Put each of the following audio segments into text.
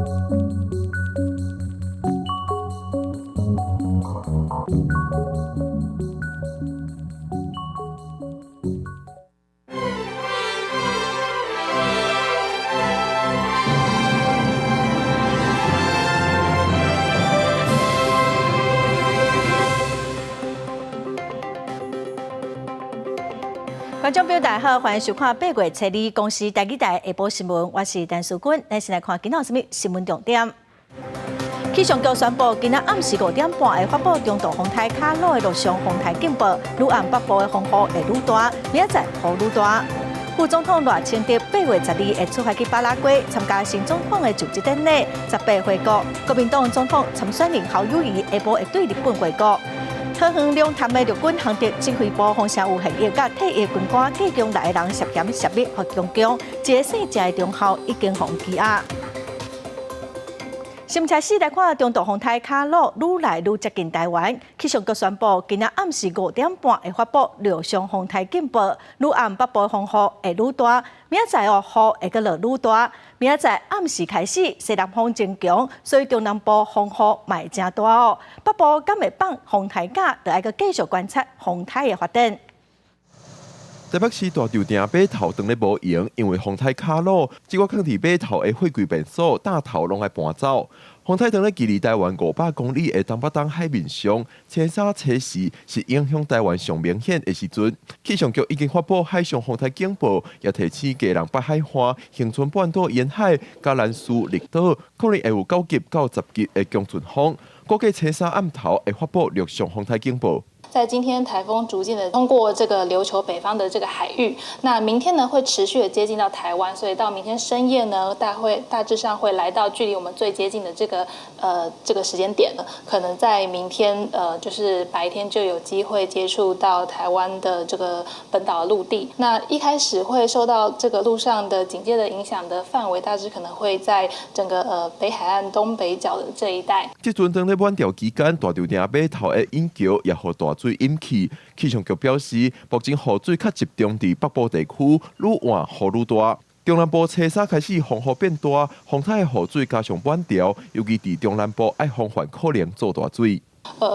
觀眾朋友大家好，歡迎收看8月初二公視台語台下晡新聞，我是陳淑君。咱先來看今仔有啥物新聞重點。氣象局宣布，今仔暗時5點半會發布中度風颱卡努的陸上風颱警報，離岸北部的風雨會愈大，明仔載雨愈大。副總統賴清德8月12會出發去巴拉圭參加新總統的就職典禮，18回國。國民黨總統參選人侯友宜下晡會對日本回國。桃園龍潭的陸軍航特指揮部風聲有現役佮退役軍官計共六个人涉嫌泄密予中共，一个姓鄭的中校已經予羈押。新聞開始來看中度風颱卡努愈來愈接近台灣，氣象局宣布，今仔暗時5點半會發布陸上風颱警報，離岸北部風雨會愈大，明仔載哦雨會閣落愈大，明仔載暗時開始西南風增強，所以中南部風雨嘛會誠大哦。北部敢會放風颱假，就愛閣繼續觀察風颱的發展。台北市大稻埕碼頭當咧無閒，因為風颱卡努，這寡囥佇碼頭的貨櫃便所大頭攏愛搬走。風颱當咧距離台灣500公里的東北東海面上，初三、初四是影響台灣上明顯的時陣。氣象局已經發布海上風颱警報，也提醒基隆北海岸、恆春半島沿海、佮蘭嶼綠島，可能會有9級到10級的強陣風。估計初三暗頭會發布陸上風颱警報。在今天，颱風逐漸的通過這個琉球北方的這個海域，那明天呢會持續的接近到台灣，所以到明天深夜呢，大致上會來到距離我們最接近的這個時間點了。可能在明天就是白天就有機會接觸到台灣的這個本島陸地。那一開始會受到這個陸上的警戒的影響的範圍，大致可能會在整個北海岸東北角的這一帶。這陣當咧滿潮期間，大稻埕碼頭的引橋也予大水淹去。氣象局表示，目前雨水較集中佇北部地區，愈晚雨愈大。中南部初三開始風雨變大，風颱的雨水加上滿潮，尤其佇中南部愛防範可能做大水。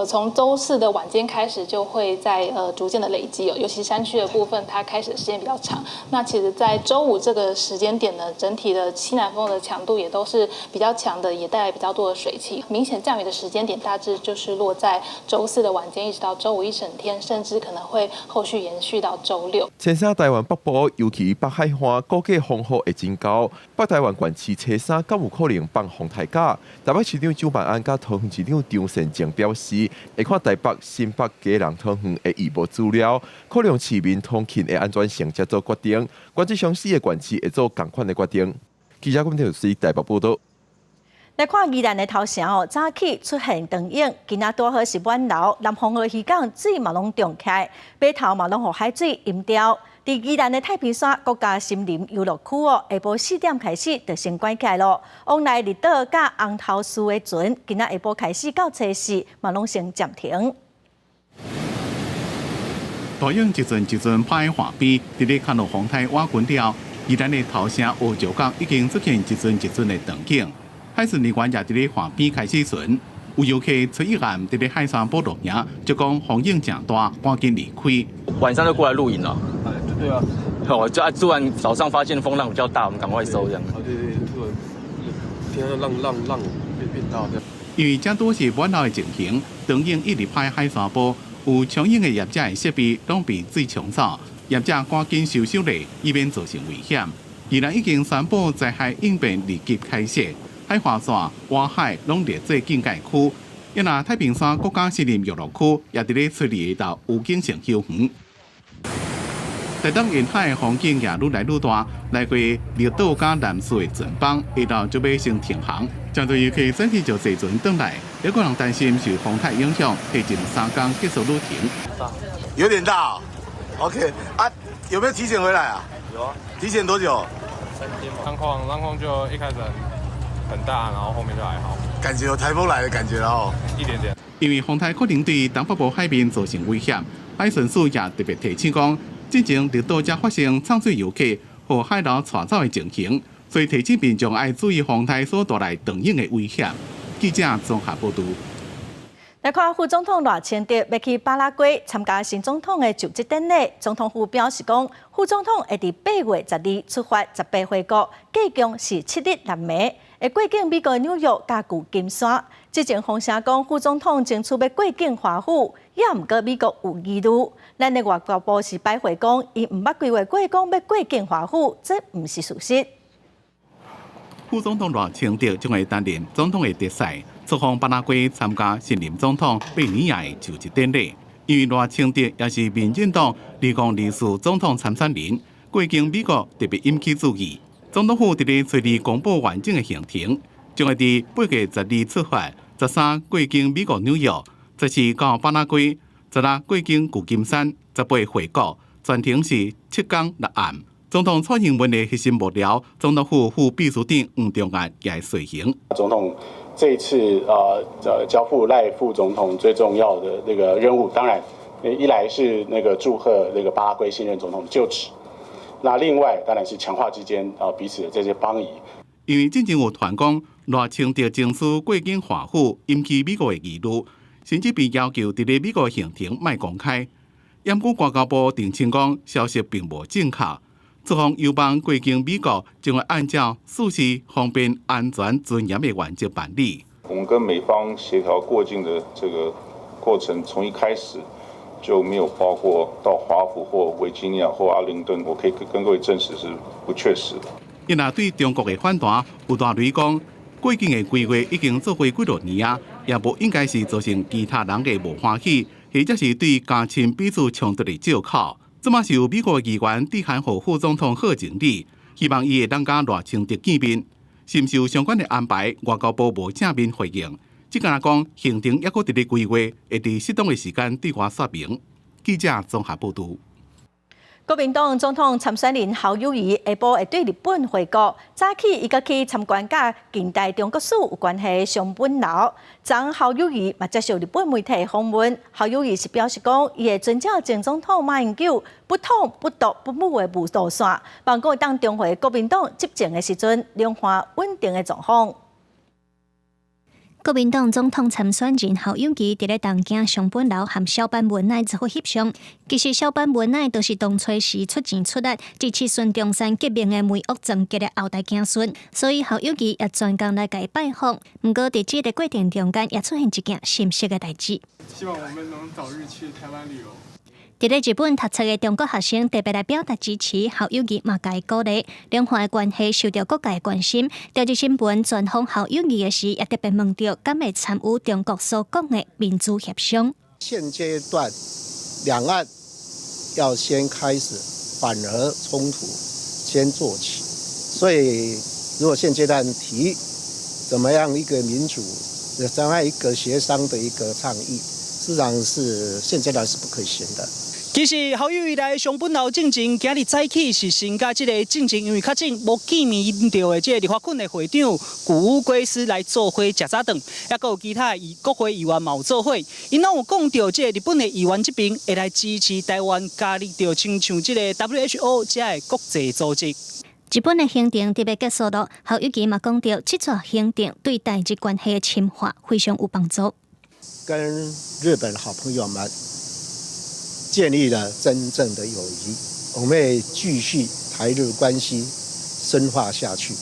從週四的晚間開始就會在逐漸的累積哦，尤其山區的部分，它開始的時間比較長。那其實，在週五這個時間點呢，整體的西南風的強度也都是比較強的，也帶來比較多的水汽。明顯降雨的時間點大致就是落在週四的晚間，一直到週五一整天，甚至可能會後續延續到週六。初三台灣北部，尤其北海岸，估計風雨會真高。北台灣縣市初三敢有可能放風颱假？台北市長蔣萬安佮桃園市長張善政表示，會看台北、新北、基隆、桃園的預報資料，考量市民通勤的安全性，才做決定。關這上四个縣市會做仝款的決定。記者溫條是台北報道。來看宜蘭的頭城哦，早起出現長影，今仔拄好是滿流，南風澳漁港水嘛攏漲起來，碼頭嘛攏予海水淹掉。佇宜蘭的太平山國家森林遊樂區哦，下晡4點開始就先關起來囉。往來綠島佮紅頭嶼的船，今仔下晡開始到初四嘛攏先暫停。大影一陣一陣拍喺岸邊，佇咧卡努風颱倚近了，宜蘭的頭城烏石港已經出現一陣一陣的長影。海巡人員也佇咧岸邊開始巡，有遊客初一暗佇咧海山埔露營，就講風影誠大，趕緊離開。晚上就過來露營了。對啊，我就突然早上發現風浪比較大，我們趕快收這樣。對對對，聽到浪浪浪變大這樣。因為這都是滿流的情形，長影一直拍海山埔，有長影的業者的設備攏被水沖走，業者趕緊收修理，以免造成危險。宜蘭已經宣布災害應變二級開設，海岸線、外海攏列做警戒區。因若太平山國家森林遊樂區也佇咧初二下晝預警性休園。台東沿海的風景也愈來愈大，來回綠島佮南勢的船班下晝就欲先停航，誠濟遊客早起就坐船轉來，有個人擔心受風颱影響，提前3工結束旅程。有點大，OK 啊？有沒有提前回來啊？有啊。提前多久？ 3天。浪況就一開始很大，然後後面就還好。感覺有颱風來的感覺哦。一點點。因為風颱可能對東北部海面造成威脅，海巡署也特別提醒講，進前綠島才發生沖水遊客予海流帶走的情形，所以提醒民眾愛注意風颱所帶來長湧的危險。記者綜合報導。來看副總統賴清德欲去巴拉圭參加新總統的就職典禮，總統府表示講，副總統會佇8月12出發，18回國，計共是7日6暝，會過境美國紐約佮舊金山。之前風聲講副總統爭取欲過境華府，也毋過美國有疑慮。咱的外交部是擺回講，伊毋捌規劃過講欲過境華府，這毋是事實。副總統賴清德將會擔任總統的特使，出訪巴拉圭參加新任總統貝尼亞的就職典禮。因為賴清德也是民進黨2024總統參選人，過境美國特別引起注意。總統府佇咧初二公布完整的行程，將會佇8月12出發，13過境美國紐約，14到巴拉圭，16過境舊金山，18回國，全程是7工6暗。總統蔡英文的核心幕僚，總統府副秘書長黃重諺也會隨行。總統這一次交付賴副總統最重要的那個任務，當然一來是那個祝賀那個巴拉圭新任總統就職，那另外當然是強化之間啊彼此的這些邦誼。因為進前有傳講賴清德爭取過境華府引起美國的疑慮，甚至被要求佇咧美國行程莫公開。毋過外交部澄清講，消息並無正確。出訪有望過境美國，將會按照舒適、方便、安全、尊嚴的原則辦理。我們跟美方協調過境的這個過程，從一開始就沒有包括到華府或維吉尼亞或阿靈頓。我可以跟各位證實是不確實的。伊若對中國的反彈，吳大雷講，過境的規劃已經做過幾多年啊，也無應該是造成其他人的無歡喜，或者是對加深彼此衝突的借口。這馬是由美國議員致函予副總統賀錦麗，希望伊會當佮賴清德見面。是毋是有相關的安排？外交部無正面回應，只敢若講行程猶閣佇咧規劃，會佇適當的時間對外說明。記者綜合報導。國民黨總統參選人侯友宜下晡會對日本回國，早起伊閣去參觀佮近代中國史有關係的松本樓。昨侯友宜嘛接受日本媒體訪問，侯友宜是表示講，伊會遵照前總統馬英九不統不獨不武的路線，望講會當重回國民黨執政的時陣，兩岸穩定的狀況。國民黨總統參選人侯友宜佇咧東京松本樓和小坂文乃做伙翕相。其實小坂文乃就是當初時出錢出力支持孫中山革命的梅屋藏吉的後代子孫，所以侯友宜也專工來共伊拜訪。毋過佇這個過程中間，也出現一件心適的代誌。希望我們能早日去台灣旅遊。佇咧日本讀冊的中國學生特別來表達支持，侯友宜嘛共伊鼓勵，兩岸的關係受到各界關心。朝日新聞專訪侯友宜的時，也特別問著，敢會參與中國所講的民主協商。現階段兩岸要先開始緩和衝突，先做起。所以如果現階段提怎麼樣一個民主，怎樣一個協商的一個倡議，事實上是現階段是不可行的。其實侯友宜來松本樓進前，今日早起是先佮這個進前，因為較早無見面著的這個立法院的會長谷屋圭司來做伙食早頓，猶閣有其他的國會議員嘛有做伙，𪜶攏有講著這個日本的議員這邊會來支持台灣加入著親像這個 WHO 這的國際組織。日本的行程特別結束了，侯友宜嘛講著，這逝行程對台日關係的深化非常有幫助。跟日本好朋友們建立了真正的友誼，我們會繼續台日關係深化下去。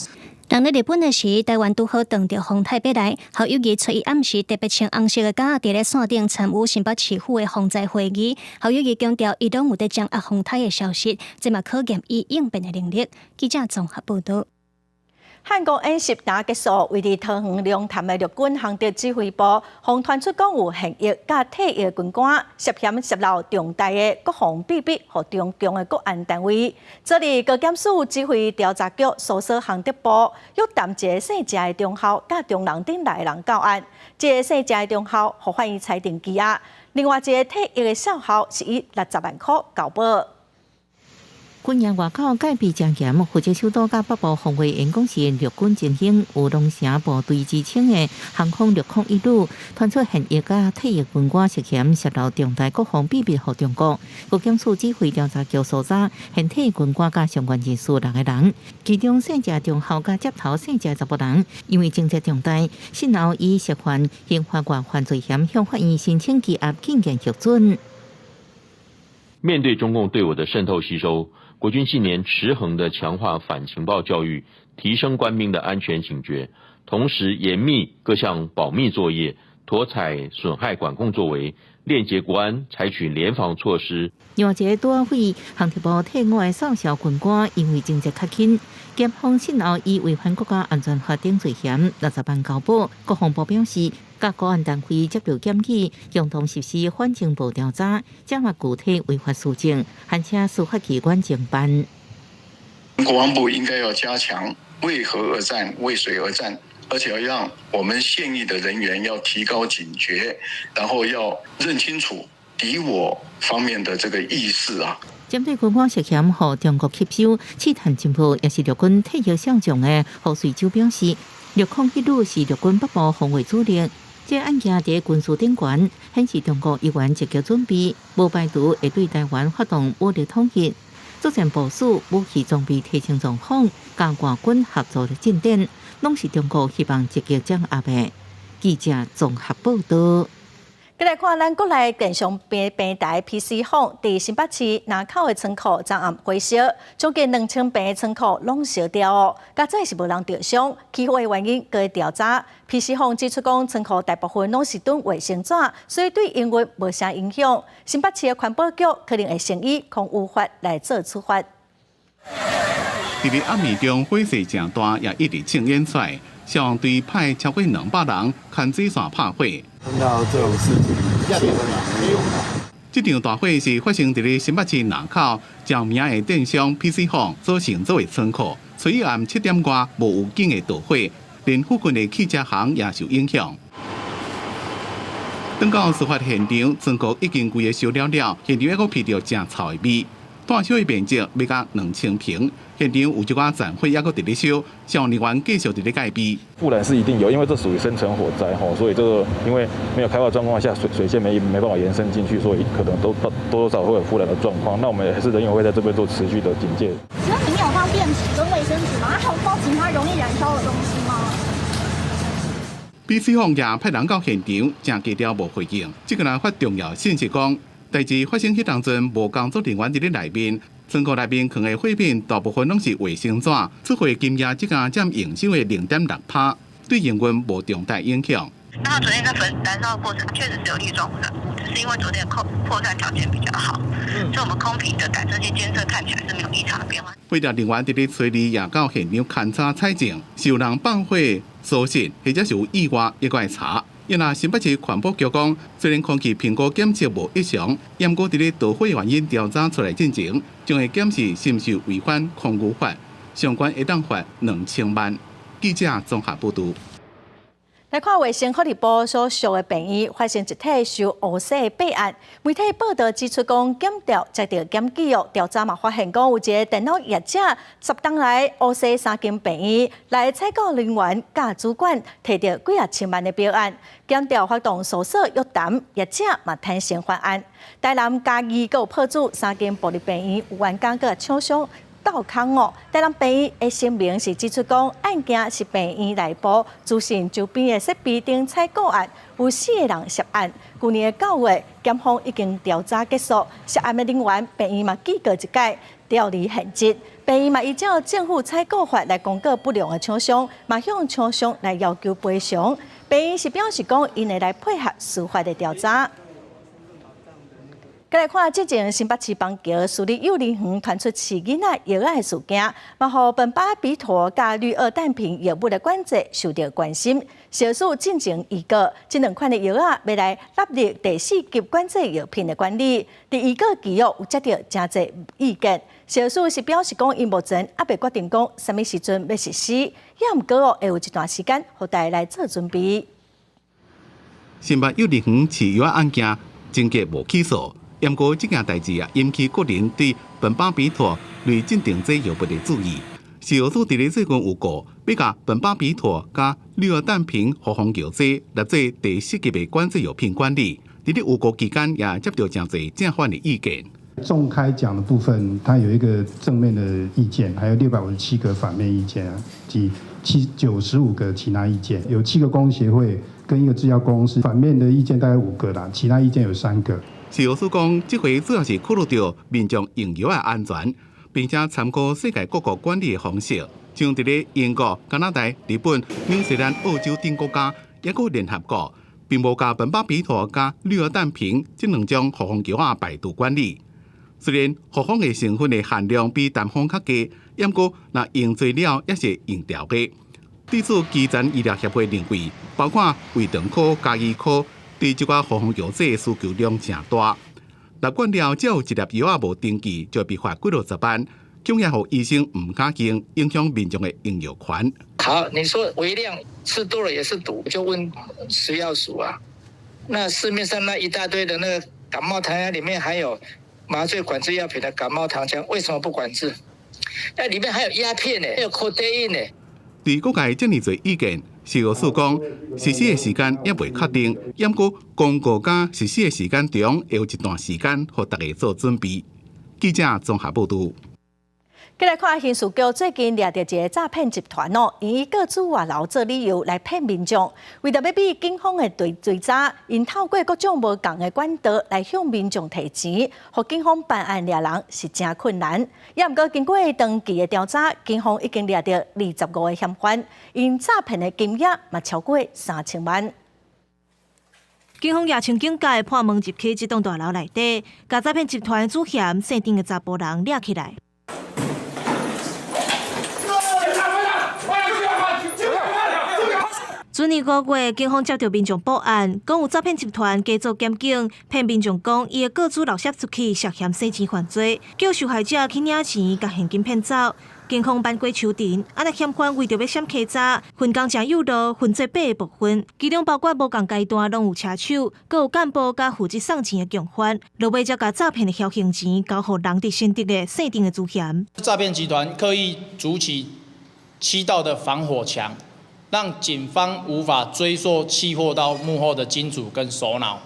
人佇日本的時，台灣拄好撞著風颱欲來，侯友宜初一暗時特別穿紅色的甲佇咧線頂參與新北市府的防災會議。侯友宜強調，伊攏有佇掌握風颱的消息，這嘛考驗伊應變的能力。記者綜合報導。漢光演習打結束，位佇桃園龍潭的陸軍航德指揮部，予傳出講有現役佮退役軍官涉嫌洩露重大的國防秘密，予中共的國安單位。昨日高檢署指揮調查局搜索航德部，約談一個姓謝的中校佮中人頂內的人到案，這個姓謝的中校予法院裁定羈押，另外一個退役的少校是以60萬箍交保。軍營外口戒備誠嚴，負責首都佮北部防衛員講是陸軍精英，有龍城部隊之稱的航空陸空一旅，傳出現役佮退役軍官涉嫌洩露重大國防秘密予中國。國檢署指揮調查局搜查現退軍官佮相關人士六个人，其中細隻中校佮接頭細隻查埔人，因為情節重大，訊後以涉犯刑法外犯罪嫌向法院申請羈押禁見核准。面對中共對我的滲透吸收，國軍近年持恆的強化反情報教育，提升官兵的安全警覺，同時嚴密各項保密作業，妥採損害管控作為，鏈接國安，採取聯防措施。另外一个拄仔會航特部退伍的少校軍官，因為情節較輕，檢方訊後以違反國家安全法等罪嫌60萬交保。國防部表示，佮國安單位接到檢舉，共同實施反情報調查，掌握具體違法事證，函請司法機關偵辦。國防部應該要加強為何而戰、為誰而戰，而且要讓我們現役的人員要提高警覺，然後要認清楚敵我方面的這個意識啊。針對軍官涉嫌予中國吸收、刺探情報，也是陸軍退役少將的胡瑞洲表示，陸空一旅是陸軍北部防衛主力。這個案件佇軍事頂懸，顯示中國猶原積極準備，無排除會對台灣發動武力統一。作戰部署、武器裝備提升狀況、佮外軍合作的進展，攏是中國希望積極掌握的。記者綜合報導。閣來看咱國內電商平台 PC Home，佇新北市林口的倉庫，昨暗火燒，將近2000坪的倉庫攏燒掉哦。佳哉是無人著傷，起火的原因閣調查。PC Home 指出講，倉庫大部分攏是囤衛生紙，所以對營運無啥影響。新北市的環保局可能會先依空污法來做處罰。佇咧暗暝中火勢誠大，也一直衝煙出來，消防隊派超過200人牽水線拍火。碰到這種事情，氣氛難用。這場大火是發生佇咧新北市林口著名的電商 PC Home 所承租的倉庫，初一暗7點外無預警的導火，連附近的汽車行也受影響。轉到事發現場，倉庫已經規个燒了了，現場猶閣飄著誠臭的味。大燒的面積欲到2000坪，現場有一寡殘火猶閣佇咧燒，消防人員繼續佇咧戒備。復燃是一定有，因為這屬於深層火災吼，所以這個因為沒有開挖狀況下，水線沒辦法延伸進去，所以可能都多多少少會有復燃的狀況。那我們還是人員會在這邊做持續的警戒。請問裡面有放便紙跟衛生紙嗎？還有放其他容易燃燒的東西嗎？ PC Home 也派人到現場，誠低調無回應。這個人發重要信息講，代誌發生彼當陣，無工作人員佇咧內面，倉庫內面囥的貨品大部分攏是衛生紙，出貨金額這家佔營收的0.6%，對營運無重大影響。那昨天在焚燃燒的過程確實是有粒狀污染物，只是因為昨天擴散條件比較好，所以我們空瓶的感測器監測看起來是沒有異常的變化。火調人員佇咧初二也到現場勘查採證，是有人放火疏失，或者是有意外，猶閣愛查。因為新北市環保局講，雖然空氣評估檢測無異常，毋過佇咧導火原因調查出來進前，將會檢視是毋是違反空污法，相關會當罰2000萬。記者綜合報導。來看衛生福利部所屬的病院發生一起收烏色的弊案，媒體報導指出講，檢調接著檢舉哦，調查嘛發現講有一个電腦業者10冬來烏踅三間病院來採購人員佮主管提著幾仔千萬的標案，檢調發動搜索約談業者嘛坦承犯案。台南嘉義閣有破主三間部立病院有員工佮廠商鬥空哦，台南病院的聲明是指出講，案件是病院內部資訊周邊的設備頂採購案，有四個人涉案。舊年的9月，檢方已經調查結束，涉案的人員病院嘛記過一改，調離現職。病院嘛依照政府採購法來公告不良的廠商，嘛向廠商來要求賠償。病院是表示講，𪜶會來配合司法的調查。閣來看，之前新北市板橋私立幼兒園傳出飼囡仔藥仔的事件，嘛予苯巴比妥佮氯噁氮平藥物的管制受著關心。食署進前預告，這兩款的藥仔欲來納入第四級管制藥品的管理。佇預告期哦，有接著誠濟意見。食署是表示講，𪜶目前猶未決定講啥物時陣欲實施，也毋過哦，會有一段時間，予大家來做準備。新北幼兒園飼藥案件，終結無起訴。毋過這件代誌啊，引起國人對苯巴比妥類鎮定劑藥物的注意。食藥署佇咧最近有告，欲共苯巴比妥佮氯氨氮平複方藥劑納做第四級的管制藥品管理。佇咧預告期間，也接著誠濟正反的意見。眾開講的部分，它有一個正面的意見，還有657個反面意見啊，及95個其他意見。有七個工協會跟一個製藥公司反面的意見大概五個啦，其他意見有三個。食藥署講，這回主要是考慮著民眾用藥的安全，並且參考世界各國管理的方式，像佇咧英國、加拿大、日本、紐西蘭、澳洲等國家，抑閣聯合國，並無共苯巴比妥佮氯氨氮平這兩種複方藥仔排除管理。雖然複方的成分的含量比單方較低，毋過若用濟了也是用著的。對此，基層醫療協會認為，包括胃腸科、家醫科對這寡複方藥劑的需求量誠大。納管了，只有一粒藥仔無登記，就被罰幾落十萬，恐也予醫生毋敢用，影響民眾的用藥權。好，你說微量吃多了也是毒，就問食藥署啊。那市面上那一大堆的那個感冒糖漿裡面含有麻醉管制藥品的感冒糖漿，為什麼不管制？那裡面還有鴉片呢，還有 codeine 呢。對各界這爾濟意見，食藥署講實施的時間猶未確定，毋過公告佮實施的時間中會有一段時間，予大家做準備。記者綜合報導。繼來看刑事局最近掠著一个詐騙集團哦，以個資外流做理由來騙民眾，為著欲避警方的追查，𪜶透過各種無仝的管道來向民眾提錢，予警方辦案掠人是誠困難。也毋過經過長期的調查，警方已經掠著25個嫌犯，𪜶詐騙的金額嘛超過3000萬。警方夜槍警戒破門入去這棟大樓內底，共詐騙集團主嫌姓丁的查埔人掠起來。去年5月，警方接著民眾報案，講有詐騙集團假做檢警，騙民眾講伊的個資漏洩出去，涉嫌洗錢犯罪，叫受害者去領錢，共現金騙走。警方挽過手鐲，啊若嫌犯為著欲閃稽查，分工誠幼囉，分做八個部分，其中包括無仝階段攏有車手，閣有幹部佮負責送錢的共犯，落尾才共詐騙的僥倖錢交予人佇新竹的姓丁的主嫌。詐騙集團刻意築起七道的防火牆，讓警方無法追溯緝獲到幕後的金主跟首腦。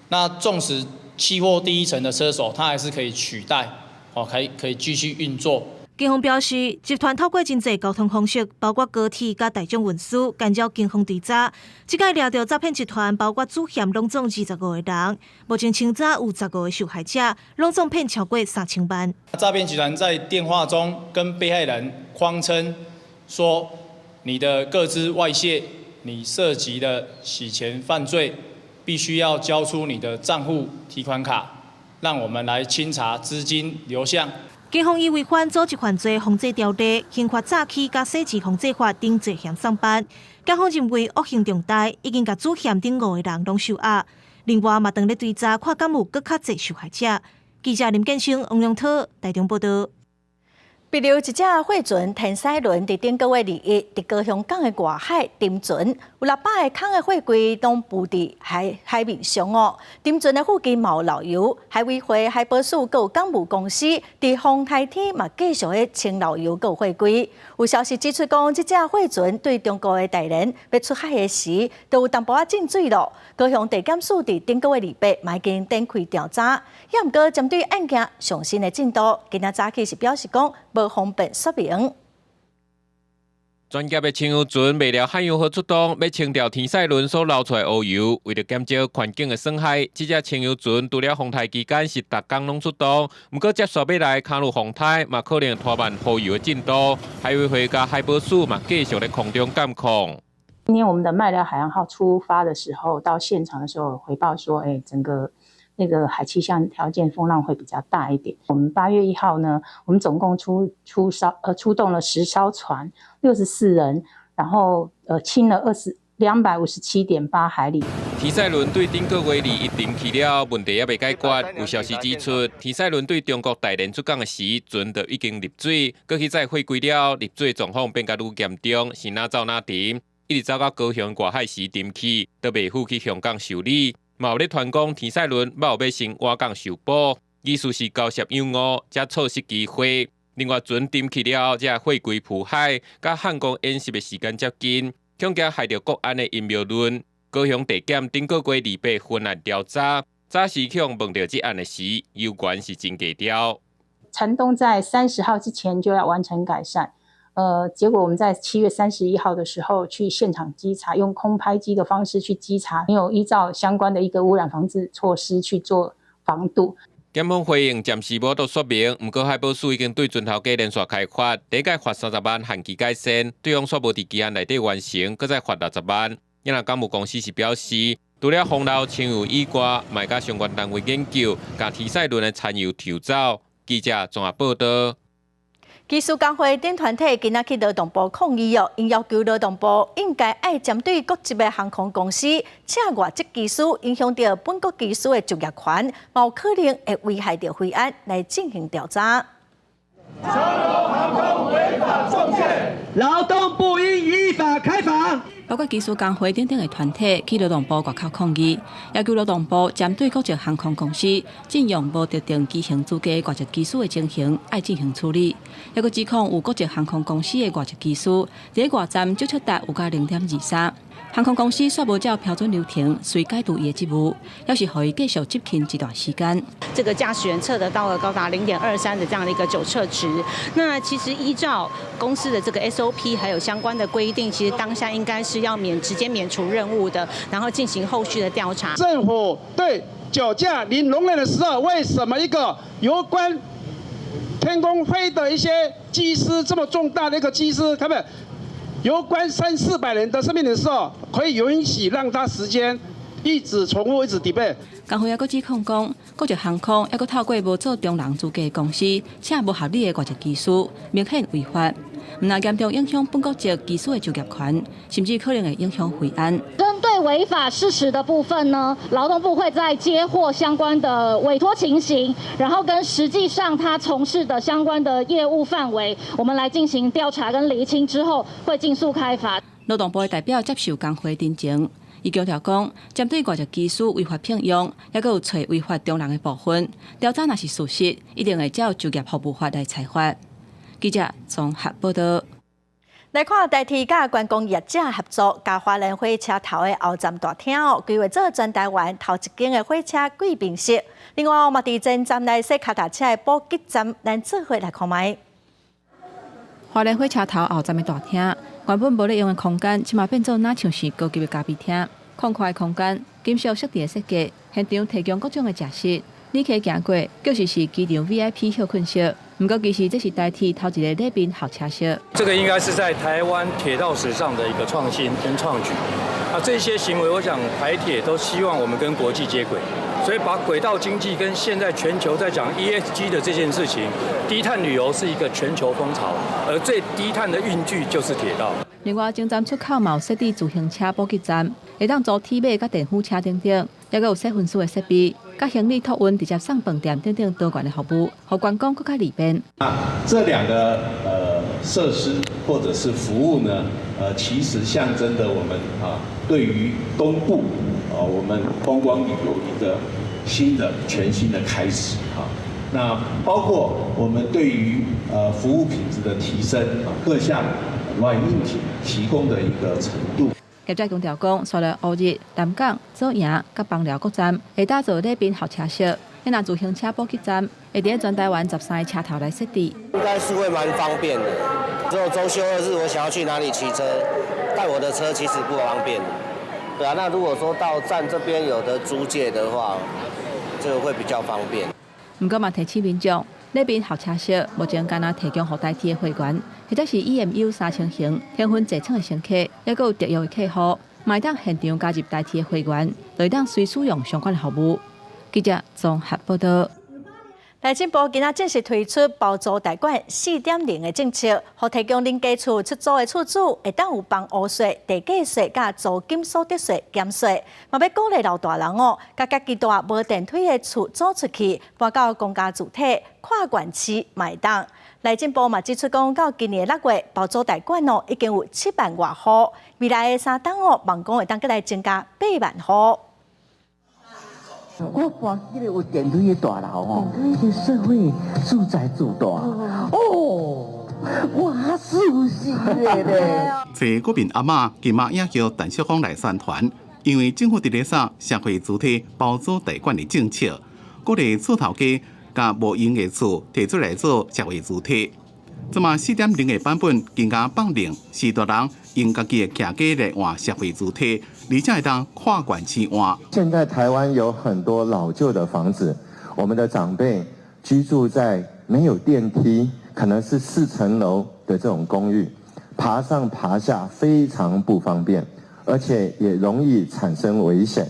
那縱使緝獲第一層的車手，他還是可以取代，哦，可以繼續運作。警方表示，集團透過真濟交通方式，包括高鐵佮大眾運輸，干擾警方追查。這擺掠著詐騙集團，包括主嫌，攏總25個人。目前清查有15個受害者，攏總騙超過3000萬。詐騙集團在電話中跟被害人謊稱說，你的個資外洩，你涉及的洗錢犯罪，必須要交出你的賬戶提款卡，讓我們來清查資金流向。警方以違反組織犯罪防制條例、刑罰詐欺佮洗錢防制法等罪嫌送辦。檢方認為惡行重大，已經共主嫌等五個人攏收押。另外嘛，當咧追查，看敢有閣較濟受害者。記者林建生、王良濤台中報導。帛琉一隻貨船天使輪佇頂個月21佇高雄港的外海沉船，有600個空的貨櫃攏浮佇海面上哦。沉船的附近嘛有漏油，海委會、海保署閣有港務公司佇風颱天嘛繼續咧清漏油閣有貨櫃。有消息指出講，這隻貨船對中國的大連欲出海的時，都有淡薄仔進水囉。高雄地檢署佇頂個月28嘛已經展開調查，也毋過針對案件上新的進度，今仔早起是表示講無方便說明。專業的清油船麥寮漢陽號出動，欲清掉天使輪所流出來烏油。為著減少環境的損害，這隻清油船除了風颱期間是逐工攏出動，毋過接續欲來加入風颱，嘛可能拖慢補油的進度。海委會佮海保署嘛繼續咧空中監控。今天我們的麥寮海洋號出發的時候，到現場的時候回報說，整個那個海氣象條件風浪會比較大一點。我們8月1號呢，我們總共出動了10艘船，64人，然後清了257.8海里。天使輪對頂個月21沉去了，問題猶未解決。有消息指出，天使輪對中國大連出港的時，船就已經入水，閣去載貨櫃了，入水狀況變甲愈嚴重，是哪走哪沉，一直走到高雄外海時沉去，都袂赴去香港修理。嘛有咧傳講天賽輪捌有欲先倚港受捕，意思是交涉有誤，才錯失機會。另外，船沉去了後，這貨櫃浮海，佮漢光演習的時間接近，恐驚害著國安的陰謀論。高雄地檢頂個月28分案調查，早時去問著這案的時，猶原是真低調。船東在30號之前就要完成改善，結果我們在7月31號的時候去現場稽查，用空拍機的方式去稽查，沒有依照相關的一個污染防治措施去做防堵。檢方回應暫時無得說明，毋過海保署已經對船頭家連續開罰，第一屆罰30萬限期改善，對方煞無佇期限內底完成，閣再罰60萬。若港務公司是表示，除了風流清油以外，嘛會佮相關單位研究，共天賽輪的柴油抽走。記者綜合報道。機師工會等團體今仔去勞動部抗議哦，𪜶要求勞動部應該愛針對國籍的航空公司請外籍機師，影響著本國機師的就業權，有可能會危害著飛安來進行調查。長榮航空違法中介，勞動部應依法開罰。包括機師工會等等的團體去勞動部外口抗議，要求勞動部針對國籍航空公司聘用無特定機型資格外籍機師的情形，愛進行處理。抑閣指控有國籍航空公司的外籍機師佇外站酒測值有到0.23，航空公司煞無照標準流程，隨解除伊的職務，抑是予伊繼續執勤一段時間。這個駕駛員測得到了高達0.23的這樣的一個酒測值。那其實依照公司的這個 SOP 還有相關的規定，其實當下應該是要直接免除任務的，然後進行後續的調查。政府對酒駕零容忍的時候，為什麼一個有關天空飛的一些機師這麼重大的一個機師，他們有關三四百人的生命的時候，可以允許讓他時間一直重複，一直 delay。工會抑閣指控講，國籍航空抑閣透過無做中人資格的公司，請無合理的外籍機師，明顯違法，毋但嚴重影響本國籍機師的就業權，甚至可能會影響飛安。針對違法事實的部分呢，勞動部會在接獲相關的委託情形，然後跟實際上他從事的相關的業務範圍，我們來進行調查跟釐清之後，會盡速開罰。勞動部的代表接受工會陳情。伊強調講，針對外籍機師違法聘用，抑閣有揣違法中人的部分，調查若是屬實，一定會照就業服務法來裁罰。記者綜合報道。來看台鐵佮觀光業者合作，共花蓮火車頭的後站大廳哦，規劃做全台灣頭一間的火車貴賓室。另外，嘛佇前站來洗跤踏車的補給站，咱做伙來看覓。花蓮火車頭後站的大廳，原本無咧用的空間，這馬變做若像是高級的咖啡廳，寬闊的空間，金屬設置的設計，現場提供各種的食食。旅客行過，就是是機場 VIP 歇睏室。毋過，其實這是台鐵頭一个禮賓候車室。這個應該是在台灣鐵道史上的一個創新跟創舉。啊，這些行為，我想台鐵都希望我們跟國際接軌，所以把軌道經濟跟現在全球在講 ESG 的這件事情，低碳旅遊是一個全球風潮，而最低碳的運具就是鐵道。另外，前站出口嘛有設置自行車補給站，會當租鐵馬佮電扶車等等，抑閣有洗身軀的設備，佮行李託運直接送飯店等等多元的服務，予觀光閣較利便。啊，這兩個設施或者是服務呢，其實象徵著我們啊對於東部啊我們觀光旅遊一個新的全新的開始啊。那包括我們對於服務品質的提升，各項軟硬體提供的一個程度。業者強調講，紲來烏日、南港、左營佮枋寮各站會打造禮賓候車室，若自行車補給站會佇全台灣13个車頭來設置。應該是會蠻方便的。只有周休二日，我想要去哪裡騎車，帶我的車其實不方便。對啊，那如果說到站這邊有得租借的話，這個會比較方便。毋過嘛，提醒民眾，禮賓候車室目前干焦提供予台鐵的會員，或者是 EMU 3000型天分座艙的乘客，抑閣有特約的客戶，嘛會當現場加入台鐵的會員，就會當隨使用相關的服務。記者綜合報道。內政部今仔正式推出包租代管4.0的政策，予提供恁家厝出租的厝主會當有房屋稅、地價稅佮租金所得稅減稅，嘛欲鼓勵老大人哦，共家己蹛無電梯的厝租出去，搬到公家住宅、跨縣市嘛會當。內政部嘛指出講，到今年6月，包租代管哦已經有7萬外戶，未來的3冬哦，望講會當閣來增加8萬戶。我搬去彼个有電梯的大樓吼，彼個社會住宅住大哦，哇，舒適的咧。這嗰邊阿媽今嘛也叫陳淑芳來宣傳，因為政府佇咧掃社會主體包租代管的政策，鼓勵厝頭家共無閒的厝提出來做社會主體。這馬4.0的版本更加放任序大人用家己的徛家來換社會主體，而且會當跨縣市換。現在台灣有很多老舊的房子，我們的長輩居住在沒有電梯，可能是4層樓的這種公寓，爬上爬下非常不方便，而且也容易產生危險。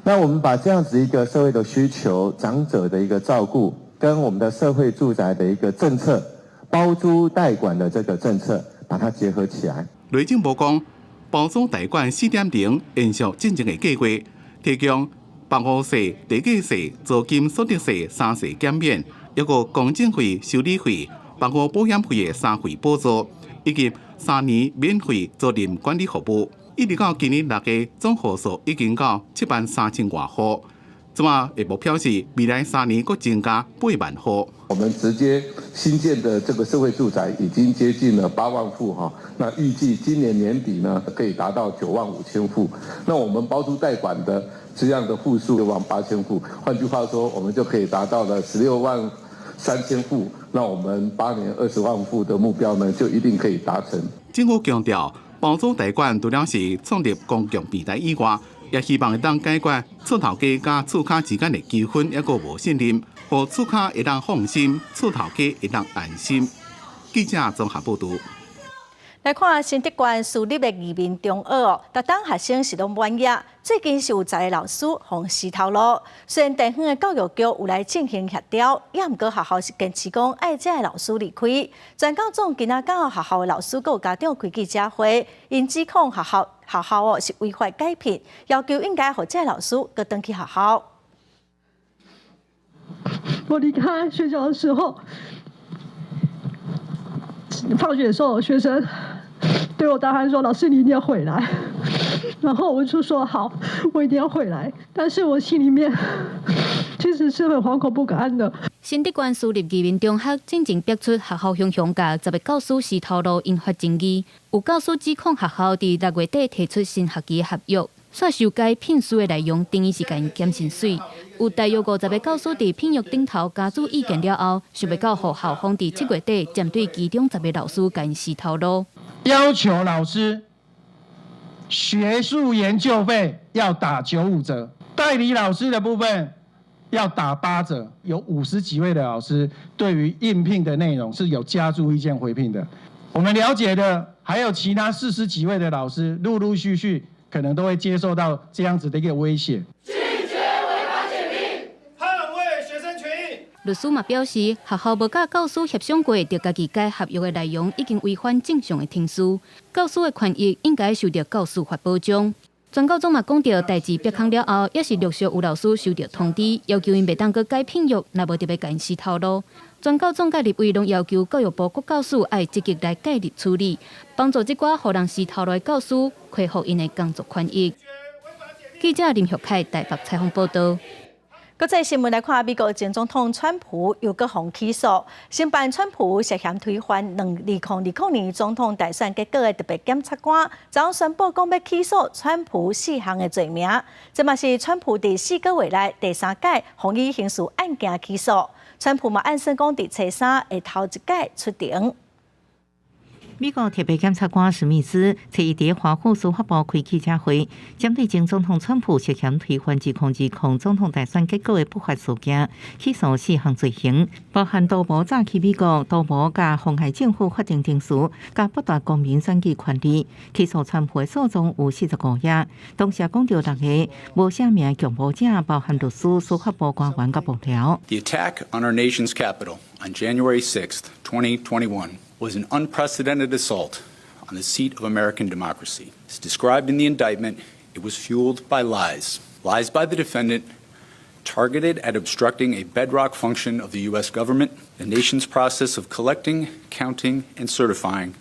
那我們把這樣子一個社會的需求、長者的一個照顧，跟我們的社會住宅的一個政策，包租代管的這個政策，把它結合起來。內政部講，包租代管4.0延續進前的計劃，提供房屋稅、地價稅、租金所得稅三稅減免，抑閣公證費、修理費、房屋保險費的三費補助，以及3年免費租賃管理服務。一直到今年6月，總戶數已經到7萬3千外戶。這馬的目標是未來3年閣增加8萬戶。我們直接新建的這個社會住宅已經接近了8萬戶哈，那預計今年年底呢可以達到9萬5千戶。那我們包租代管的這樣的戶數6萬8千戶，換句話說，我們就可以達到了16萬3千戶。那我們8年20萬戶的目標呢，就一定可以達成。政府強調，包租代管除了是創立公共平台以外，也希望會當解決厝頭家佮厝跤之間的糾紛，抑閣無信任，予厝跤會當放心，厝頭家會當安心。記者綜合報導。來看新竹縣私立的義民中學哦，逐冬學生是攏滿額，最近是有十个老師予辭頭路。雖然地方的教育局有來進行協調，也毋過學校是堅持講愛這个老師離開。全教總今仔佮學校的老師閣有家長開記者會，𪜶指控學校哦是違法解聘，要求應該予這个老師閣轉去學校。我離開學校的時候，放學的時候，學生對我大喊說：“老師，你一定要回來。”然後我就說：“好，我一定要回來。”但是我心裡面其實是很惶恐不安的。新竹縣私立義民中學進前爆出學校雄雄共十个教師辭頭路，引發爭議。有教師指控學校佇6月底提出新學期合約，煞修改聘書的內容，等於是共𪜶減薪水。有大約50个教師佇聘約頂頭加注意見了後，想袂到予校方佇7月底針對其中十個老師共𪜶辭頭路。要求老師學術研究費要打95折，代理老師的部分要打8折。有50幾位的老師對於應聘的內容是有加注意見回聘的。我們了解的還有其他40幾位的老師，陸陸續續可能都會接受到這樣子的一個威脅。拒絕違法解聘，捍衛學生權益。律師嘛表示，學校無佮教師協商過，就家己改合約的內容，已經違反正常的程序。教師的權益應該受著教師法保障。全教總嘛講著代誌曝空了後，也是陸續有老師收著通知，要求𪜶袂當閣改聘約，若無就欲共𪜶辭頭路。全教總佮立委攏要求教育部國教署愛積極來介入處理，幫助這寡予人辭頭路的教師恢復𪜶的工作權益。記者林玉凱台北採訪報導。國際新聞來看，美國前總統川普又閣予起訴，承辦川普涉嫌推翻2020年總統大選結果的特別檢察官，昨宣布講欲起訴川普四項的罪名。這嘛是川普佇4個月內第三擺予以刑事案件起訴。川普嘛按算講佇初三會頭一擺出庭。美國特別檢察官史密斯初一佇華府司法部開記者會，針對前總統川普涉嫌推翻2020總統大選結果的不法事件，起訴四項罪行，包含圖謀詐欺美國、圖謀共妨礙政府法定程序、佮剝奪公民選舉權利。起訴川普的訴狀有45頁，同時講著六个無寫名共謀者，包含律師、司法部官員佮幕僚。 The attack on our nation's capital on January 6th, 2021, was an unprecedented assault on the seat of American democracy. As described in the indictment, it was fueled by lies. Lies by the defendant targeted at obstructing a bedrock function of the U.S. government, the nation's process of collecting, counting, and certifying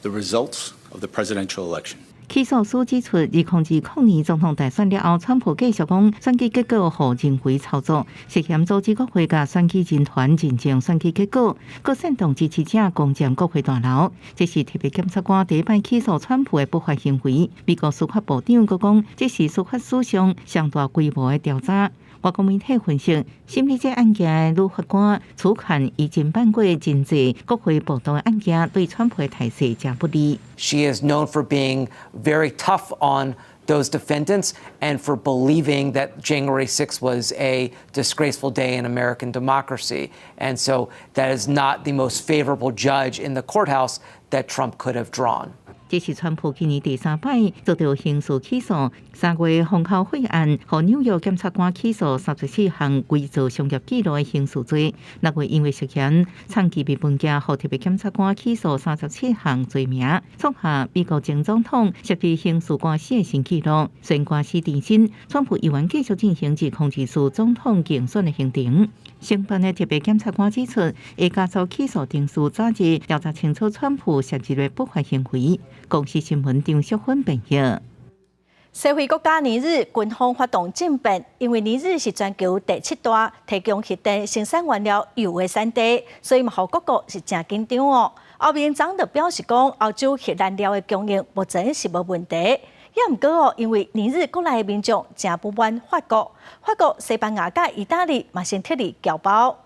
the results of the presidential election. 起訴書指出，2020年總統大選了後，川普繼續講選舉結果予人為操作，涉嫌阻止國會佮選舉人團認證選舉結果，閣煽動支持者攻佔國會大樓。這是特別檢察官第一擺起訴川普的不法行為。美國司法部長閣講，這是司法史上上大規模的調查。外國媒體分析，審理這案件的女法官此前已經辦過真濟國會暴動的案件，對川普的態勢誠不利。 She is known for being very tough on those defendants and for believing that January 6 was a disgraceful day in American democracy. And so that is not the most favorable judge in the courthouse that Trump could have drawn. 這是川普今年第三擺遭到刑事起訴，3月封口費案，予紐約檢察官起訴34項偽造商業記錄的刑事罪。6月因為涉嫌藏機密文件，予特別檢察官起訴37項罪名，創下美國前總統涉及刑事官司的新紀錄。雖然官司纏身，川普依然繼續進行2024總統競選的行程。承辦的特別檢察官指出，會加速起訴程序，早日調查清楚川普涉及的不法行為。公視新聞張淑芬編譯。西非國家尼日軍方發動政變，因為尼日是全球第七大提供核電生產原料鈾的產地，所以嘛，予各國是誠緊張哦。歐盟昨就表示講，歐洲核燃料的供應目前是無問題。也毋過哦，因為尼日國內的民眾誠不滿法國，法國、西班牙佮意大利嘛先撤離僑胞。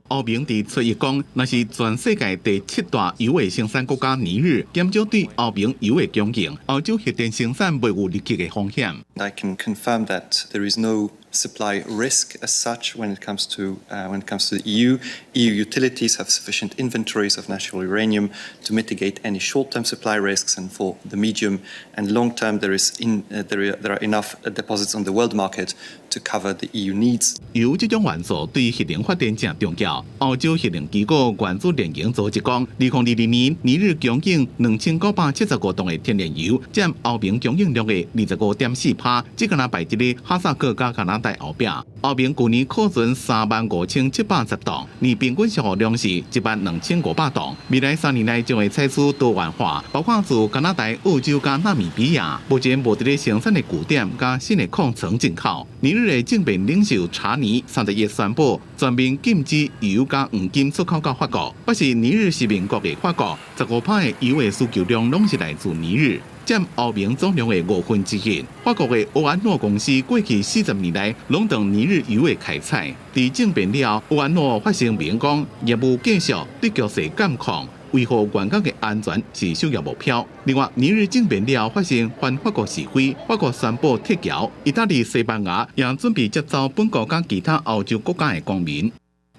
歐盟佇初一講，若是全世界第七大鈾的生產國家尼日減少對歐盟鈾的供應，歐洲核電生產袂有立即的風險。 I can confirm that there is no supply risk as such when it comes to the EU. EU utilities have sufficient inventories of natural uranium to mitigate any short-term supply risks, and for the medium and long term, there are enough deposits on the world market to cover the EU needs. 鈾這種元素對核能發電誠重要。歐洲核能機構原子能源組織講，2022年尼日供應2975噸的天然鈾，佔歐盟供應量的25.4%，只敢若排佇咧哈薩克佮加拿大後壁。歐盟舊年庫存35,710噸，年平均消耗量是12,500噸。未來3年內將會採取多元化，包括自加拿大、澳洲佮納米比亞，目前無佇咧生產的據點佮新的礦層進口。尼日的政變領袖查尼31宣布全面禁止鈾佮黃金出口到法國。不是尼日是鄰國的法國，15%的鈾的需求量攏是來自尼日，佔歐盟總量的1/5。法國的歐安諾公司過去40年來攏當尼日鈾的開採。佇政變了後，歐安諾發聲明講，業務繼續對局勢監控，維護員工的安全是首要目標。另外，尼日政變了後發生反法國示威，法國宣布撤僑，意大利、西班牙也準備接走本國佮其他歐洲國家的公民。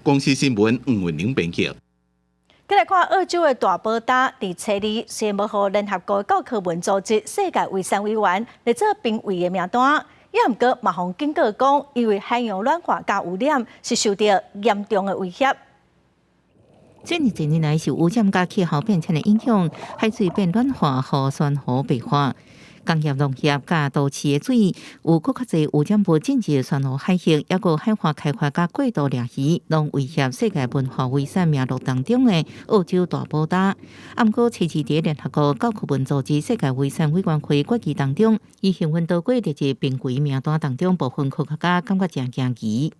公視新聞吳文玲編輯。再來看澳洲的大寶礁，佇初二雖然無予聯合國教科文組織世界遺產委員列做瀕危的名單，也毋過嘛予警告講，因為海洋暖化佮污染是受到嚴重的威脅。這爾濟年來受污染佮氣候變遷的影響，海水變暖化予珊瑚白化。工業、農業佮都市的水有閣較濟污染物進入珊瑚海域，抑閣海岸開發佮過度掠魚，攏威脅世界文化遺產名錄當中的澳洲大寶礁。毋過，初二佇聯合國教科文組織世界遺產委員會決議當中，伊幸運逃過列入瀕危名單當中，部分科學家感覺誠驚奇。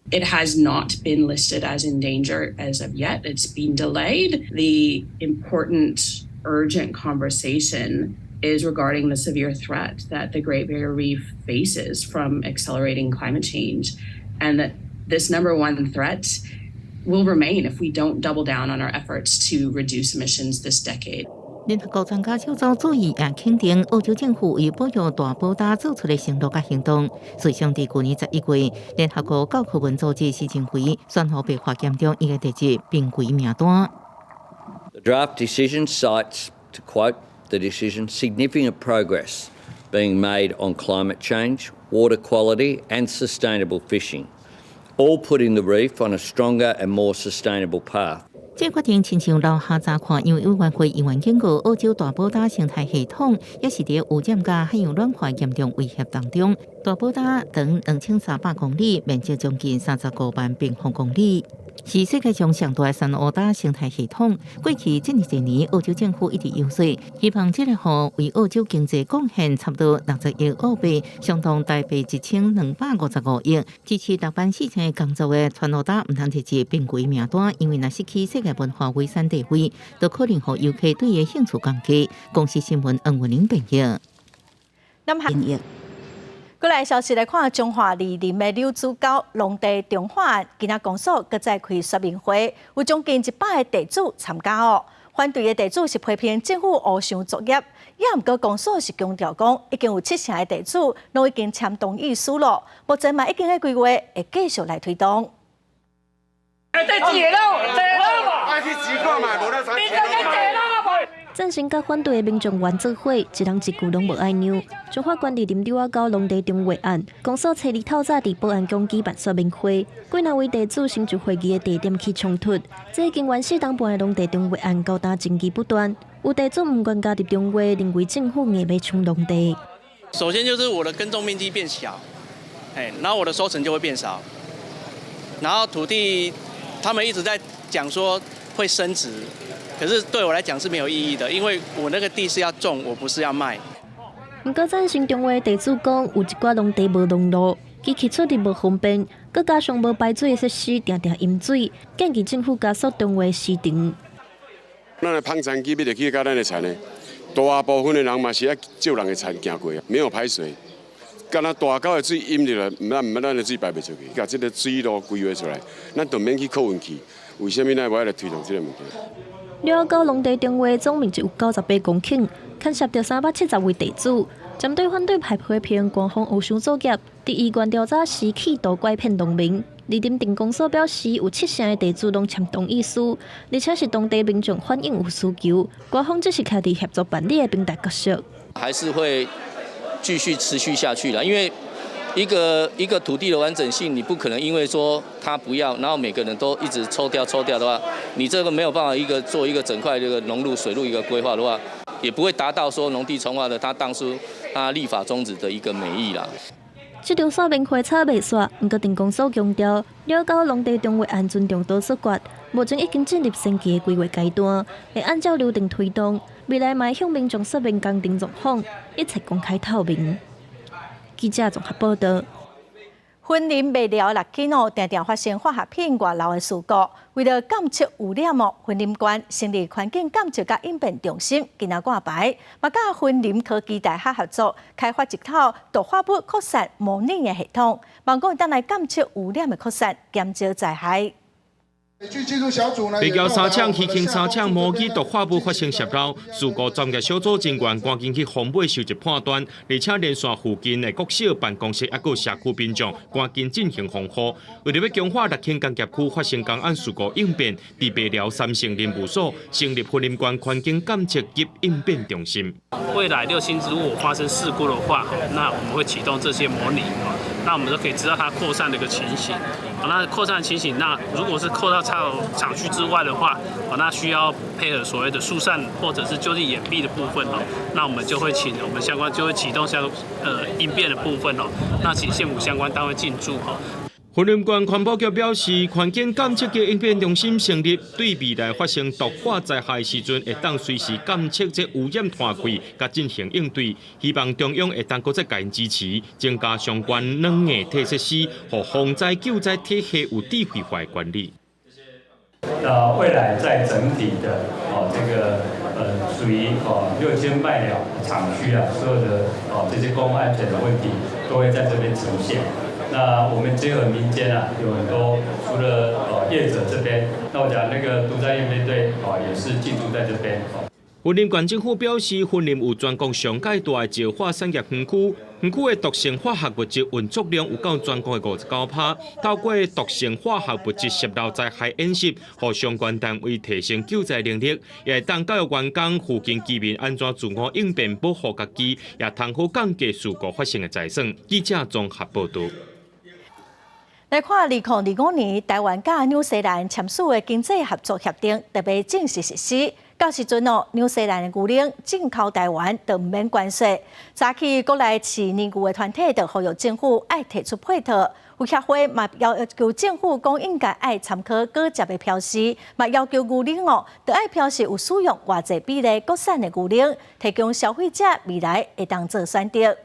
It has not been listed as endangered as of yet. It's been delayed. The important, urgent conversation is regarding the severe threat that the Great Barrier Reef faces from accelerating climate change, and that this number one threat will remain if we don't double down on our efforts to reduce emissions this decade. 聯合國專家小組注意也肯定澳洲政府為保育大寶礁做出的承諾佮行動。事實上，佇舊年11月，聯合國教科文組織是認為珊瑚白化嚴重，應該列入瀕危名單。 The draft decision cites, to quote the decision, significant progress being made on climate change, water quality and sustainable fishing, all putting the reef on a stronger and more sustainable path. 這個決定親像留下查看，因為委員會議員警告，澳洲大堡礁生態系統也是佇污染佮海洋暖化嚴重威脅當中。大堡礁長2300公里，面積將近35萬平方公里，是世界上上大的珊瑚礁生態系統。過去這爾濟年，澳洲政府一直遊說，希望這个湖為澳洲經濟貢獻差不多60億澳幣，相當台幣1255億。支持6萬4千個工作的珊瑚礁毋通列入瀕危名單，因為若失去世界文化遺產地位，都可能予遊客對伊興趣降低。公視新聞黃文玲編譯。南韓。過來消息來看，彰化二林的柳子溝農地重劃案，今仔公所閣再開說明會，有將近100個地主參加哦。反對的地主是批評政府烏箱作業，也毋過公所是強調講，已經有七成的地主攏已經簽同意書咯，目前嘛已經喺規劃會繼續來推動。愛去錢看覓，無咱贊成佮反對的民眾圓做伙，一人一句攏無愛讓。彰化縣二林柳仔溝農地重劃案，公所初二透早佇保安宮舉辦說明會，幾若位地主先就會議的地點起衝突。這已經原4冬半的農地重劃案，到今爭議不斷。有地主毋願加入重劃，認為政府硬欲搶農地。首先就是我的耕種面積變小，哎，然後我的收成就會變少，然後土地他們一直在講說會升值。可是對我來講是沒有意義的，因為我那個地是要種，我不是要賣。毋過贊成重劃地主講，有一寡農地無農路，機器出入無方便，閣加上無排水設施，定定淹水，建議政府加速重劃時程。咱的芳田機欲入去共咱的田的，大部分的人嘛是愛借人的田行過，沒有排水，敢若大溝的水淹入來，毋咱毋咱的水排袂出去，共這个水路規劃出來，咱就免去靠運氣。為啥物咱無愛來推動這个物件？柳仔溝農地重劃總面積有98公頃，牽涉著370位地主。針對反對派批評官方烏箱作業，佇議員調查時企圖拐騙農民。二林鎮公所表示，有七成的地主攏簽同意書，而且是當地民眾反映有需求，官方只是徛佇協助辦理的平台角色。還是會繼續持續下去啦，因為一個一個土地的完整性，你不可能因為說他不要，然後每個人都一直抽掉抽掉的話，你這個沒有辦法一個做一個整塊這個農路水路一個規劃的話，也不會達到說農地重劃的他當初他立法宗旨的一個美意啦。這場說明會吵袂煞，毋過鎮公所強調，柳溝農地重劃案尊重多數決，目前已經進入先期的規劃階段，會按照流程推動，未來嘛會向民眾說明工程狀況，一切公開透明。記者綜合報道。雲林麥寮六輕哦，定定發生化學品外漏的事故。為了監測污染哦，雲林縣成立環境監測佮應變中心，今仔掛牌，嘛佮雲林科技大學合作，開發一套毒化物擴散模擬的系統，望講會當來監測污染的擴散，減少災害。麥寮三廠魚劵三廠模擬毒化物發生洩漏，事故專業小組人員趕緊去防尾收集判斷，而且連線附近的國小辦公室，抑閣社區民眾，趕緊進行防護。為著欲強化六輕工業區發生工安事故應變，佇麥寮三星林務所成立雲林縣環境監測及應變中心。未來六輕如果發生事故的話，那我們會啟動這些模擬，那我們就可以知道它擴散的一個情形。那擴散情形，那如果是擴到廠區之外的話，那需要配合所謂的疏散或者是就地掩蔽的部分哦，那我們就會請我們相關就會啟動相應變的部分哦，那請縣府相關單位進駐哦。雲林縣環保局表示，環境監測及應變中心成立，對未來發生毒化災害時陣，會當隨時監測這污染團塊，佮進行應對。希望中央會當閣再共𪜶支持，增加相關軟硬體設施，予防災救災體系有智慧化管理。那未來在整體的哦這個屬於哦六輕麥寮廠區啊，所有的哦這些公共安全的問題都會在這邊呈現。那我們結合民間啊，有很多除了業者這邊，那我講那個毒災應變隊哦也是進駐在這邊。雲林縣政府表示，雲林有全國上蓋大的石化產業園區，園區的毒性化學物質運作量有到全國的59%。透過毒性化學物質洩漏災害演習，予相關單位提升救災能力，也會當教育員工附近居民按怎自我應變保護家己，也通好降低事故發生的災損。記者綜合報道。來看2025年台灣佮紐西蘭簽署的經濟合作協定，特別正式實施。到時陣哦，紐西蘭的牛奶進口台灣就毋免關稅。早起國內飼奶牛的團體就呼籲政府愛提出配套，有協會嘛要求政府講應該愛參考果汁的標示，嘛要求牛奶哦，著愛標示有使用偌濟比例國產的牛奶，提供消費者未來會當做選擇。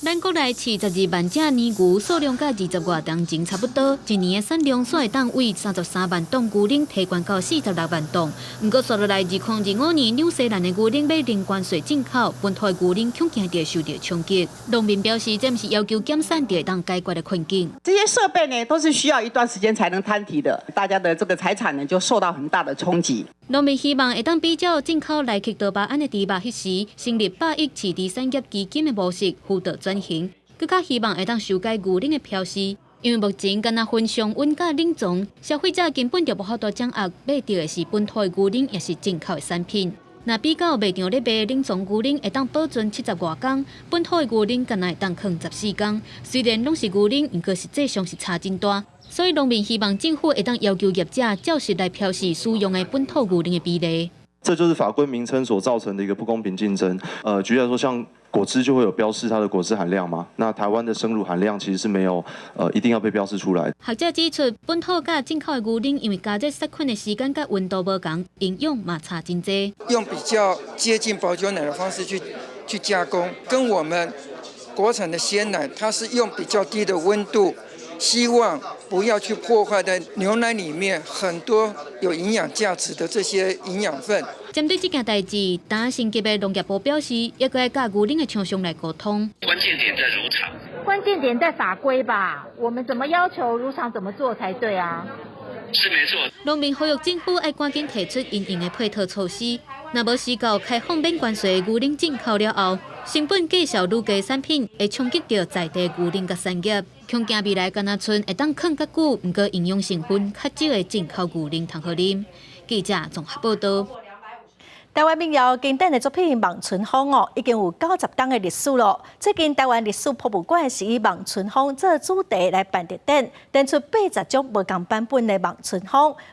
咱國內飼12萬隻奶牛，數量佮20外年前差不多。一年的產量煞會當為33萬噸牛奶提懸到46萬噸。毋過，紲落來2025年，紐西蘭的牛奶欲零關稅進口，本土的牛奶恐驚著受著衝擊。農民表示，這毋是要求減產就會當解決的困境。這些設備呢，都是需要一段時間才能攤提的，大家的這個財產呢，就受到很大的衝擊。農民希望會當比照進口萊克多巴胺的豬肉彼時，成立百億飼豬產業基金的模式，輔導轉型。閣較希望會當修改牛奶的標示，因為目前干焦分常溫佮冷藏，消費者根本就無法度掌握買著的是本土的牛奶，抑是進口的產品。若比較賣場咧賣冷藏牛奶會當保存70外工，本土的牛奶干焦會當囥14工。雖然攏是牛奶，毋過實際上是差真大。所以農民希望政府會當要求業者照實來標示使用的本土牛奶的比例。這就是法規名稱所造成的一個不公平競爭。舉例來說，像果汁就會有標示它的果汁含量嘛？那台灣的生乳含量其實是沒有，一定要被標示出來。學者指出，本土佮進口的牛奶，因為加熱殺菌的時間佮溫度無仝，營養嘛差真濟。用比較接近保久奶的方式去加工，跟我們國產的鮮奶，它是用比較低的溫度。希望不要去破壞在牛奶裡面很多有營養價值的這些營養分。針對這件代誌，台新級的農業部表示，猶閣愛佮牛奶的廠商來溝通。關鍵點在乳廠。關鍵點在法規吧？我們怎麼要求乳廠怎麼做才對啊？是沒錯。農民呼籲政府愛趕緊提出因應的配套措施，若無時到開放免關稅牛奶進口了後，成本繼續愈低產品會衝擊著在地牛奶佮產業，恐驚未來干焦賰會當囥較久，毋過營養成分較少的進口牛奶通好啉。記者綜合報道。台灣民謠經典的作品《望春風》哦，已經有90冬的歷史咯。最近台灣歷史博物館是以《望春風》做主題來辦特展，展出80種無仝版本的《望春風》，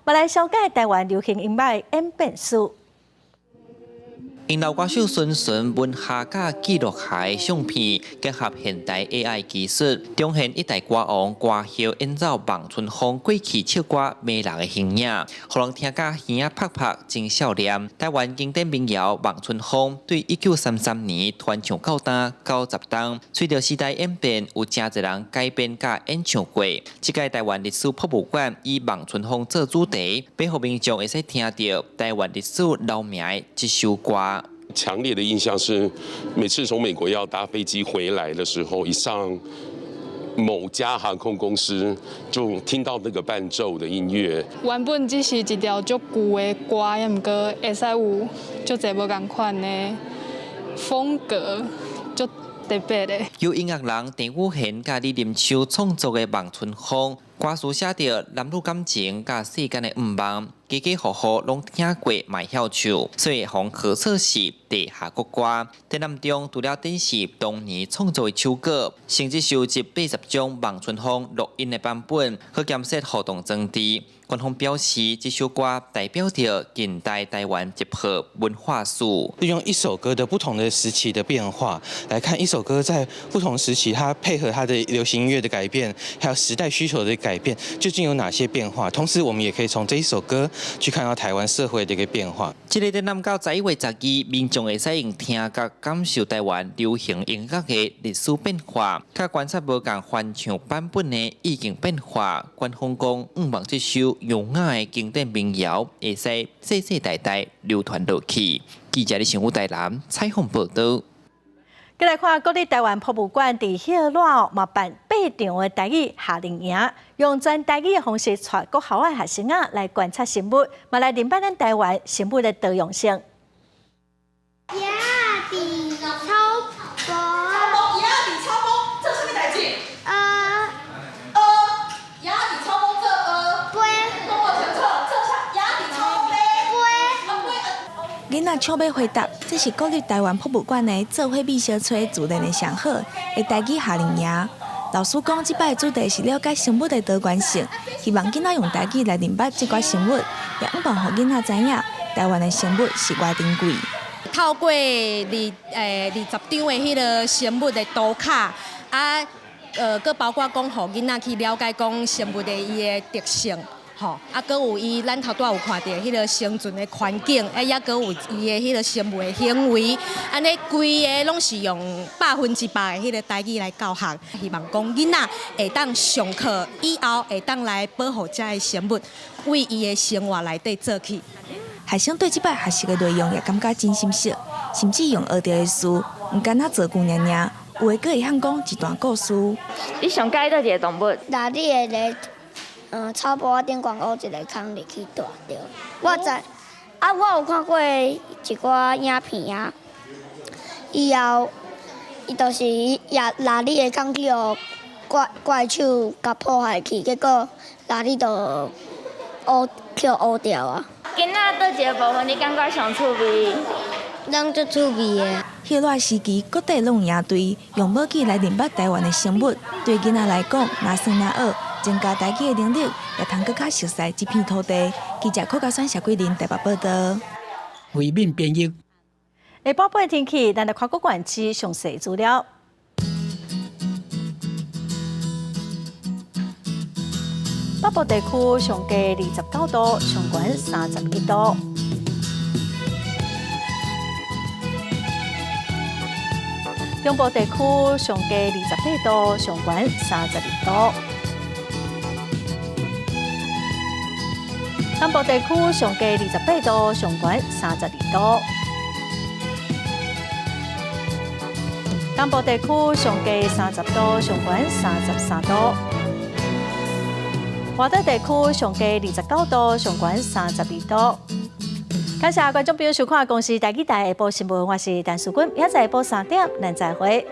嘛來紹介台灣流行音樂的演變史。用老歌手孫順文學佮記錄下的相片，結合現代 AI 技術，重現一代歌王歌后演奏《望春風》過氣唱歌迷人的形影，予人聽甲耳仔拍拍真少年。台灣經典民謠《望春風》對1933年傳唱到今90冬，隨著時代演變，有誠濟人改編佮演唱過。這屆台灣歷史博物館以《望春風》做主題，欲予民眾會使聽著台灣歷史留名的這首歌。強烈的印象是，每次從美國要搭飛機回來的時候，一上某家航空公司就聽到那個伴奏的音樂。原本只是一條足舊的歌，猶毋過會使有足濟無仝款的風格，足特別的。由音樂人鄭宇賢佮李林秋創作的《望春風》，歌詞寫著男女感情佮世間的願望，家家戶戶攏聽過，嘛會曉唱，所以予人號做是地下國歌。展覽中除了展示當年創作的手稿，甚至收集80種《望春風》錄音的版本，去監測互動裝置。官方表示，這首歌代表著近代台灣集合文化史。利用一首歌的不同的時期的變化，來看一首歌在不同時期，它配合它的流行音樂的改變，還有時代需求的改變，究竟有哪些變化？同時，我們也可以從這一首歌去看到台灣社會的一個變化。這個展覽到11月12，民眾會使用聽覺感受台灣流行音樂的歷史變化，佮觀察無仝翻唱版本的意境變化。官方講，向望這首優雅的經典民謠會使世世代代流傳落去。記者李成武台南採訪報導。閣來看國立台灣博物館佇歇熱嘛辦八場的台語夏令營，用全台語的方式帶國校的學生仔來觀察生物，嘛來認捌咱台灣生物的多樣性。鴨仔佇草埔，鴨仔佇草埔做啥物代誌？鴨仔佇草埔做飛，講無清楚，做啥？鴨仔佇草埔咧？囡仔搶欲回答，這是國立台灣博物館的做伙覓相揣自然的上好的台語夏令營。老師講，這擺主題是了解生物的多元性，希望囡仔用台語來認捌這寡生物，也向望予囡仔知影台灣的生物是偌珍貴。透過20張的彼个生物的圖卡，啊，閣包括講，予囡仔去了解講生物的伊的特性，吼，啊，閣有伊咱頭拄仔有看著彼个生存的環境，啊，抑閣有伊的彼个生物的行為，按呢規个攏是用100%的彼个台語來教學，希望講囡仔會當上課以後會當來保護遮个生物，為伊的生活內底做起。學生對這擺學習的內容也感覺真心實，甚至用學著的詞，毋干焦造句爾爾，有的閣會曉講一段故事。你上佮意佗一个動物？蚋蠊會咧，草埔仔頂懸挖一个空入去蹛著。我知，啊，我有看過一寡影片啊，以後伊就是蚋蠊的空去予怪獸共破壞去，結果蚋蠊就烏去烏掉啊。囡仔佗一個部分你感覺上趣味？攏足趣味的。彼熱時期，各地攏有營隊，用武器來認捌台灣的生物。對囡仔來講，若耍若學，增加台語的能力，也通閣較熟悉這片土地。記者柯家選、謝桂林台北報導。為免變異。下晡半天氣，咱來看各縣市詳細資料。北部地區上低29度，上懸31度。中部地區上低28度，上懸32度。南部地區上低28度，上懸32度。東部地區上低30度，上懸33度。外島地區上低29度，上懸32度。感謝觀眾朋友收看《公視台語台》下晡新聞，我是陳淑君，明仔載下晡3點，咱再會。